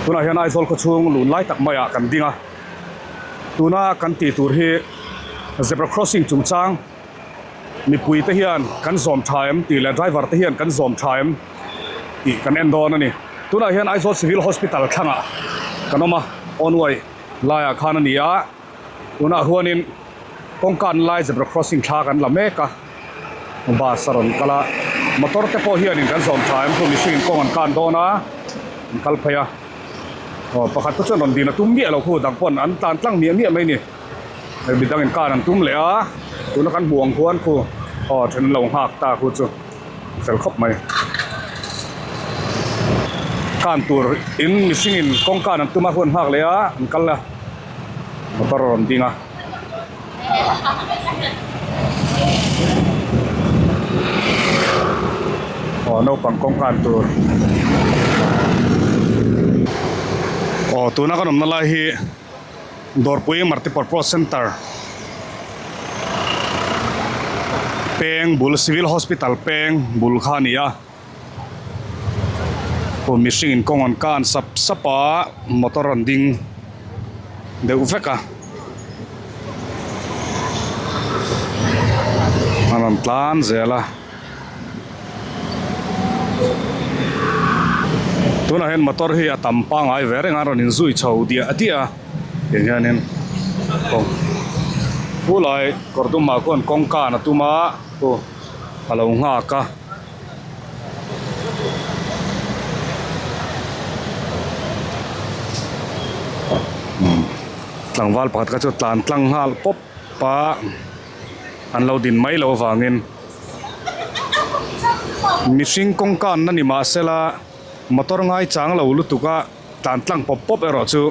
Tunah hian Aizawl khawchhung lun lai tak maiah kan ding a, tuna kan tih tur hi zebra crossing chungchang mipui te hian kan zawm tha em tih leh driver te hian kan zawm tha em tih kan en dawn a ni. Tunah hian Aizawl Civil Hospital thlangah kan awm a, Onway laiah khan a ni a. Tunah huanin kawngka an lai zebra crossing thla kan la mek a, bus a rawn kal a, motor te pawh hianin kan zawm tha em chu mihringin kawng an kan dawn a, an kal phei a, aw pakhat te chuan rawn din a tum miah lo khu dang pawn an tlan tlang miah miah mai a ni, midangin kan an tum leh a, tuna kan hmuh ang khuan khu aw then an lo nghak ta khu chu a fel khawp mai. Kan tur in mihringin kawngka an tum a huan nghak leh a an kal a. Motor a rawn ding a. Aw naupang kawngkan tur aw tuna kan awmna lai hi Dawrpui Multipurpose Centre peng bul Civil Hospital peng bul kha a ni a. Aw mihring in kawng an kan sap sap a motor an ding deuh vek a a rawn tlan zel a tunah hian motor hi a tam pangai ve reng a rawn in zui chho diah diah a tiang hianin kawng khulai kawr dumah khuan kawngkan a tum a khu a lo nghak a. Tlangval pakhat kha chu tlan tlang nghal pawp a an lo din mai loh avangin mihring kawngkan na ni mahsela motor ngai chang lo lutuk a tlan tlang pawp pawp erawh chu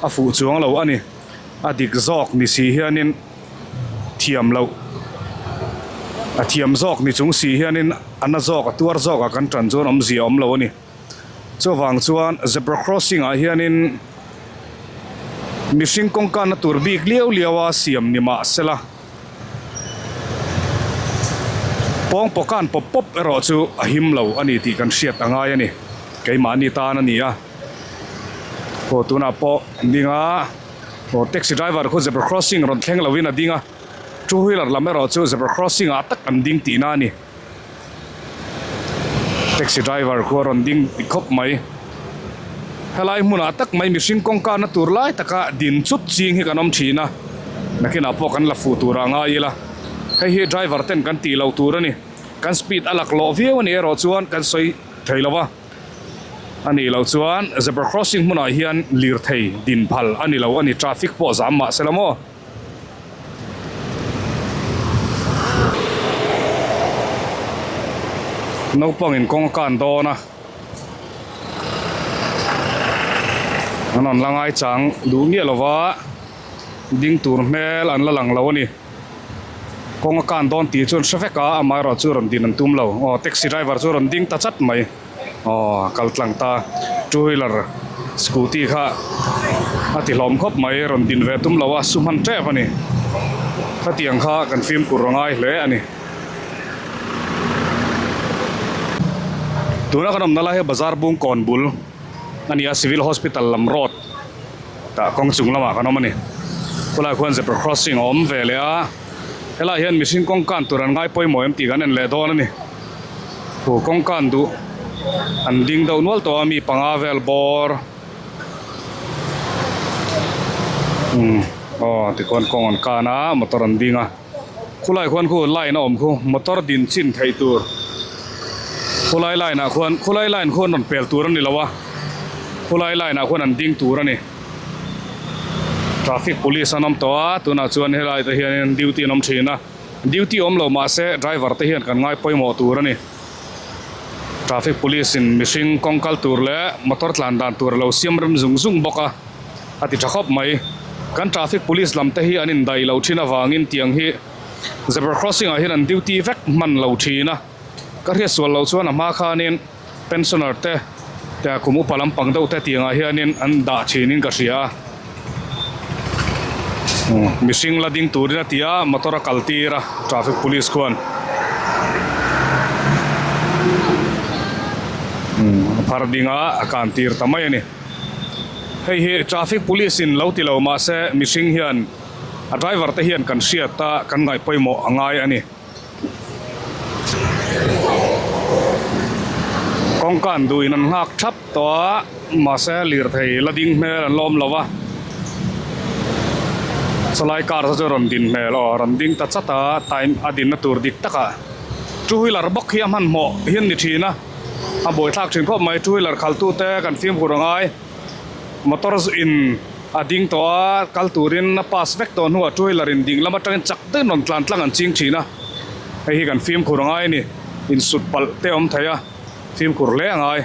a fuh chuang lo a ni a dik zawk ni si hianin. thiam loh a thiam zawk ni chung si hianin a na zawk a tuar zawk a kan tan chuan awmzia a awm lo a ni. Chuvang chuan zebra crossing ah hianin mihring kawngkanna tur bik liau liau a siam ni mah sela pawng pawkan pawp pawp erawh chu a him lo a ni tih kan hriat a ngai a ni. Keimahni tan a ni a, aw tunah pawh an ding a. Aw taxi driver khu zebra crossing rawn thleng lovin a ding a, two wheeler lam erawh chu zebra crossing ah tak an ding tihna a ni. Taxi driver khu a rawn ding ti khawp mai. Helai hmunah tak mai mihring kawngka na tur lai taka din chut ching hi kan awm thin a, nakinah pawh kan la fuh tur ah ngai ila. Hei hi driver ten kan tih loh tur a ni. Kan speed a laklawh viau a nih erawh chuan kan sawi thei lo va. A nih loh chuan zebra crossing hmunah hian lirthei din phal a ni lo a ni, traffic pawh zam mah se la maw. Naupangin kawng a kan dawn a, an rawn la ngaichang duh miah lo va, ding tur hmel an la lang lo a ni. Kawng a kan dawn tih chuan hre vek a, amaherawh chu rawn din an tum lo. Aw taxi driver chu rawn ding ta chat mai. Aw a kal tlang ta. Two wheeler scooty kha a ti hlawm khawp mai, rawn din ve tum lo a, su hman tep a ni. Khatiang kha kan fimkhur a ngai hle a ni. Tuna kan awmna lai hi bazar bung kawn bul a ni a, civil hospital lam road. Tah kawng chung lamah kan awm a ni. Khulaiah khuan zebra crossing a awm ve leh a, helaiah hian mihring kawng kan tur an ngai pawimawh em tih kan en leh dawn a ni. Khu kawng kan duh an ding deuh nual tawh a mi panga vel bawr umm aw tikhuan kawng an kan a motor an ding a. Khulai khuan khu line a awm khu motor din chin theih tur khulai line ah khuan khulai line khuan rawn pel tur a ni lo a khulai line ah khuan an ding tur a ni traffic police an awm tawh a tunah chuan helai te hianin duty an awm thin a duty awm lo mahse driver te hian kan ngai pawimawh tur a ni traffic police in mihring kawng kal tur leh motor tlan dan tur a lo siam rem zung zung bawk a. A ti tha khawp mai. Kan traffic police lam te hi an indaih lo thin avangin tiang hi zebra crossing ah hian an duty vek hman lo thin a. Ka hriat sual loh chuan a hma khanin pensioner te te kum upa lampang deuh te tiang ah hianin an dah thin in ka hria a. Mihring la ding turin a ti a, motor a kal tir a traffic police khuan a phar ding a, a kan tir ta mai a ni. Hei hi traffic police in lo ti lo mahse mihring hian a driver te hian kan hriat a kan ngaih pawimawh a ngai a ni. Kawngka an duhin an nghak thap tawh a mahse lirthei la ding hmel an la awm lo va chulai car te chu rawn din hmel aw rawn ding ta chat a time a dinna tur dik takah two wheeler bawk hi a hmanhmawh hi an ni thin a a buaithlak thin khawp mai two wheeler khalh tute kan fimkhur a ngai motor in a ding tawh a kal turin a pass vek tawh hnuah two wheeler in ding lam atangin chak deuhin rawn tlan tlang an ching thin a hei hi kan fimkhur a ngai a ni insut palh te a awm thei a fimkhur hle a ngai.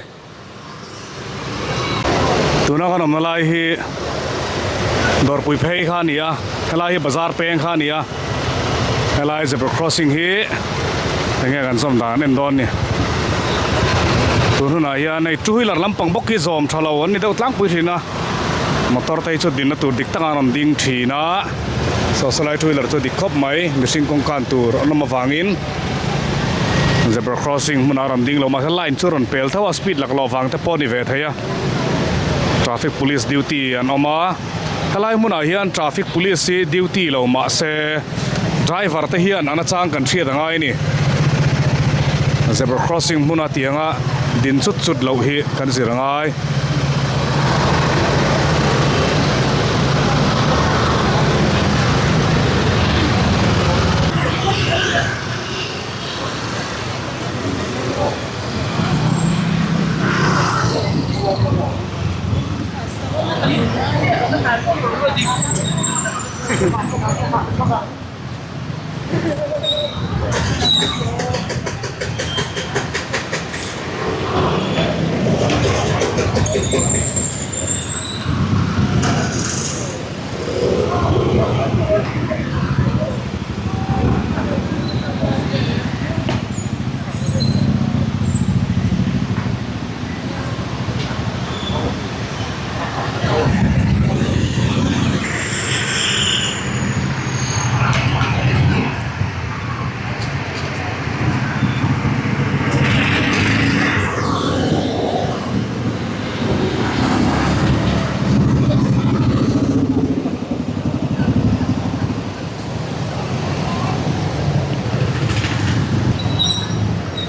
Tuna kan awmna lai hi dawrpui phei kha a ni a helai hi bazar peng kha a ni a helai zebra crossing hi enge kan zawm dan an en dawn a ni tun hunah hian hei two wheeler lampang bawk hi zawm tha lo an ni deuh tlangpui thin a motor te hi chu dinna tur dik takah an rawn ding thin a saw sawlai two wheeler chu a dik khawp mai mihring kawng kan tur an awm avangin. Zebra crossing hmunah a rawn ding lo mahse line chu a rawn pel tho a speed lak loh vang te pawh a ni ve thei a traffic police duty an awm a helai hmunah hian traffic police hi duty lo mahse driver te hian an achang kan hriat a ngai a ni zebra crossing hmuna tianga din chut chut loh hi kan zir a ngai.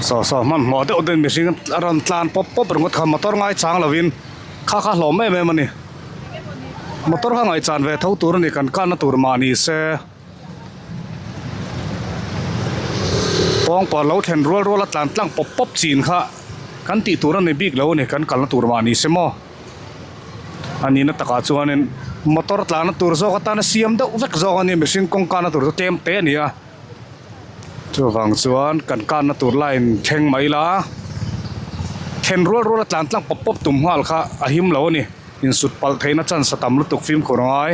Saw saw hmanhmawh deuh deuhin mihring a rawn tlan pawp pawp ringawt kha motor ngai chang lovin kha kha hlawm em em a ni motor kha ngaihchan ve tho tur a ni kan kanna tur mah ni se. Kawngpawh lo thlen rual rual a tlan tlang pawp pawp chin kha kan tih tur a ni bik lo a ni kan kalna tur mah ni se maw a nihna takah chuanin motor tlanna tur zawk atana siam deuh vek zawk a ni mihring kawng kanna tur chu tlem te a ni a chuvang chuan kan kanna tur line thleng mai la thlen rual rual a tlan tlang pawp pawp tum nghal kha a him lo a ni. Insut palh theihna chance a tam lutuk fimkhur a ngai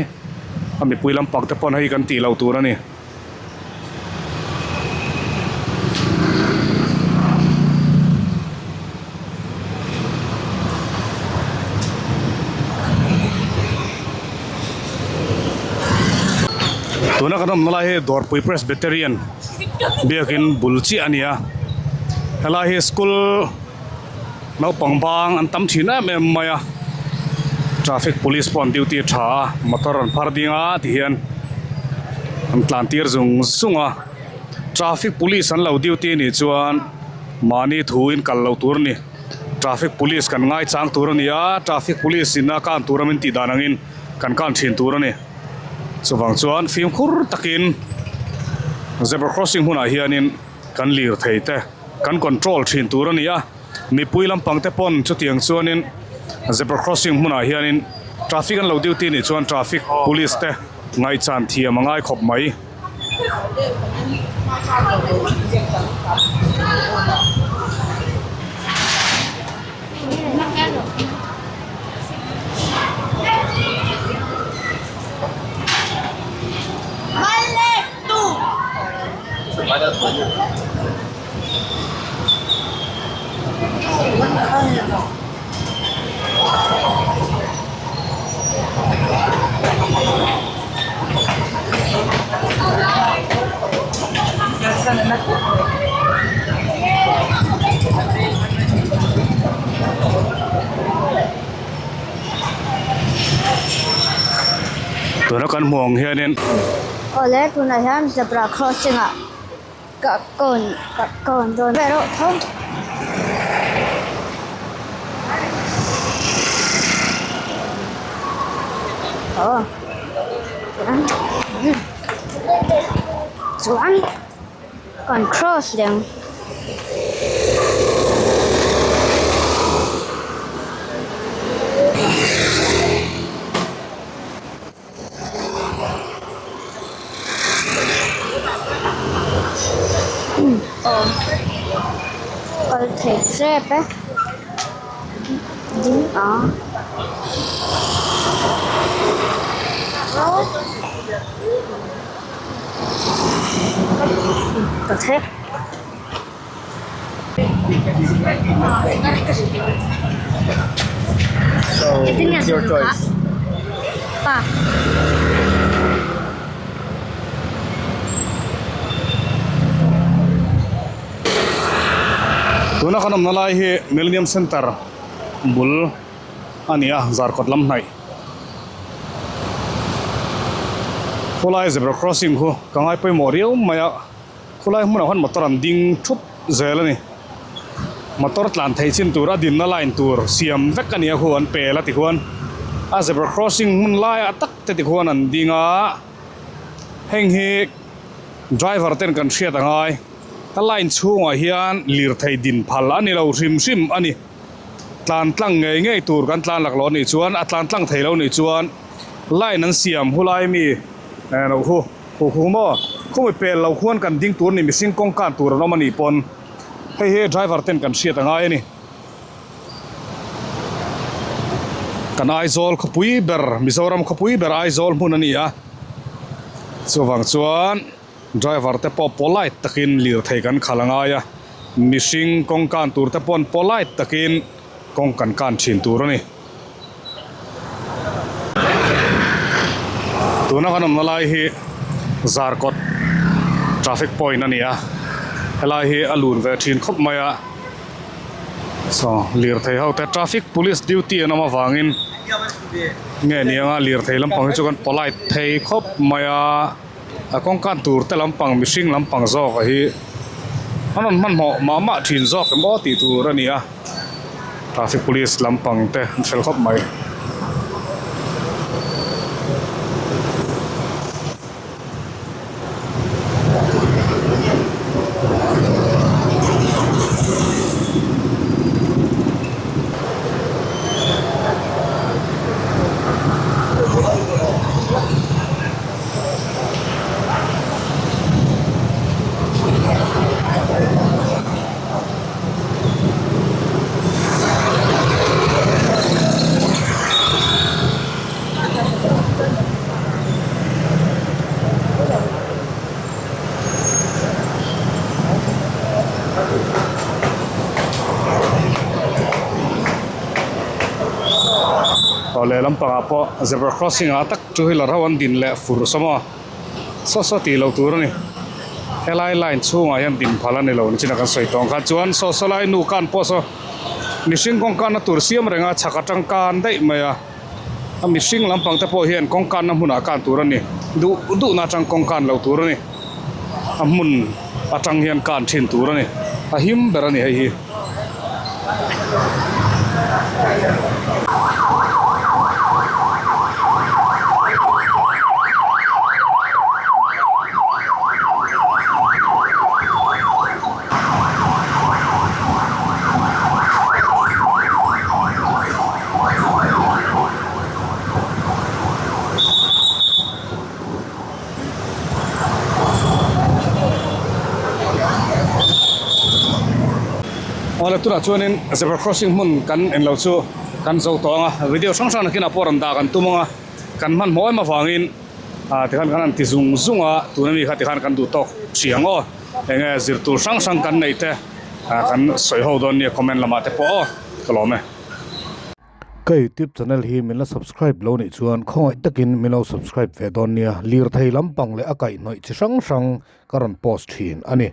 a mipui lampang te pawn hei kan tih loh tur a ni. Tuna kan awmna lai hi Dawrpui Presbyterian biakin bul chiah a ni a helai hi school Naupang bang an tam thin em em mai a traffic police pawh an duty tha a motor an phar ding a ti hian an tlan tir zung zung a traffic police an lo duty anih chuan mahni thu in kal loh tur a ni traffic police kan ngai chang tur a ni a traffic police in a kan tur a min tih dan angin kan kan thin tur a ni chuvang chuan fimkhur takin zebra crossing hunah hianin kan lirthei te. Kan control thin tur a ni a, mipui lampang te pawn chutiang chuanin zebra crossing hmunah hianin traffic an lo duty nih chuan traffic police te ngaihchan thiam a ngai khawp mai. Tuna kan hmuh ang hianin. Awle tunah hian zebra crossing ah ka kawn ka kawn dawn ve reuh tho. Aw chuan kan cross leh ang. Aw kal thei tep e ding a ka thlek. So, it's your choice. Pa. Tuna kan awmna lai hi Millennium Centre bul a ni a, Zarkawt lam hnaih. Khulai zebra crossing khu ka ngai pawimawh riau mai a. Khulai hmunah khan motor an ding thup zel a ni. Motor tlan theih chin tur a dinna line tur siam vek a ni a khu an pel a tikhuan a zebra crossing hmun laiah tak te tikhuan an ding a. Heng hi driver ten kan hriat a ngai. A line chhungah hian lirthei din phal a ni lo hrim hrim a ni. Tlan tlang ngei ngei tur kan tlan lak lo a nih chuan a tlan tlang thei lo nih chuan line an siam hulai mi lo khu. Khu khu maw? Khumi pel lo khuan kan ding tur ni mihring kawng kan tur an awm a nih pawn hei hi driver ten kan hriat a ngai a ni. Kan Aizawl khawpui ber Mizoram khawpui ber Aizawl hmun a ni a, chuvang chuan driver te pawh polite takin lirthei kan khalh a ngai a, mihring kawng kan tur te pawn polite takin kawng kan kan thin tur a ni. Tuna kan awmna lai hi Zarkawt traffic point a ni a, helai hi a lun ve thin khawp mai a, saw lirthei ho te traffic police duty an awm avangin nge ni anga lirthei lampang hi chu kan polite thei khawp mai a, a kawngkan tur te lampang mihring lampang zawk a hi an rawn hmanhmawh mah mah thin zawk em aw tih tur a ni a. Traffic police lampang te an fel khawp mai. Aw lehlam pangah pawh zebra crossing ah tak two wheeler ho an din leh fur sawm a. Saw saw tih loh tur a ni. Helai line chhungah hian din phal a ni lo nichin a kan sawi tawh ang khan chuan saw saw lai nu kan pawh saw mihring kawngkanna tur siam reng a chhak atang kan daih mai a. A mihring lampang te pawh hian kawngkanna hmunah kan tur a ni. Duh duhna atang kawngkan loh tur a ni. A hmun atang hian kan thin tur a ni. A him ber a ni hei hi. Awle tunah chuanin zebra crossing hmun kan en lo chu kan zo tawh ang a video hrang hrang nakinah pawh rawn dah kan tum ang a kan hmanhmawh em avangin ah tikhan kan han ti zung zung a tuna mi kha tikhan kan duh tawk chiang aw eng nge zir tur hrang hrang kan neih te ah kan sawi ho dawn nia comment lamah te pawh aw ka lawm e. Ka youtube channel hi min la subscribe lo nih chuan khawngaih takin min lo subscribe ve dawn nia, lirthei lampang leh a kaihhnawih chi hrang hrang ka rawn post thin a ni.